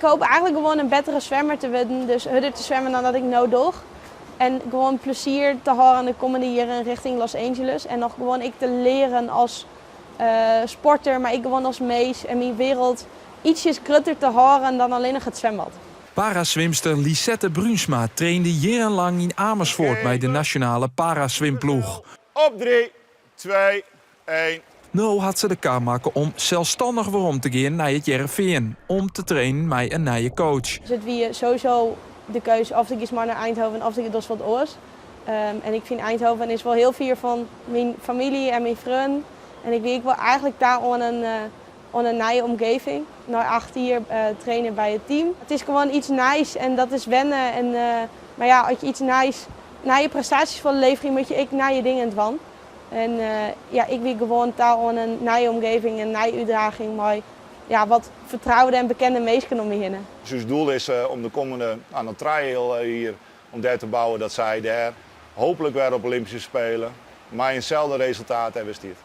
Ik hoop eigenlijk gewoan in bettere swimmer te wurden, dus hurder te swimmen dan dat ik no doch. En gewoan plezier te hâlden de kommende jierren richting Los Angeles. En noch gewoan ek te learen as sporter, mar ek gewoan as mins en myn wereld ietsjes grutter te hâlden dan allinnich it swimbad. Paraswimster Liesette Bruinsma trainde jierrenlang yn Amersfoort by de nasjonale paraswimploech. Op 3, 2, 1. No hat se de kar makke om selsstannich werom te gean nei It Hearrenfean om te trainen mei in nije coach. Dus it wie sowieso de keuze of ik giest mei nei Eindhoven of ik doch wat oars. En ik fyn Eindhoven is wol hiel fier fan myn famylje en myn freonen. En ik wie ek wol eigentlik ta oan in nije omgeving. Nei 8 jier traine by it team. It is gewoan yts nijs en dat is wenne. En, mar ja, as je yts nijs, nije prestaasjes wolle leverje, moatte je ek nije dingen dwaan. En ja, ik wie gewoan ta oan in nije omgeving, in nije útdaging mei, ja, wat fertroude en bekende minsken om my hinne. Dus ús doel is om de kommende, no, noch 3 jier om dêr te bouwen dat sy dêr hooplik wer op Olympyske Spelen mei inselde resultaat dêr wer stiet.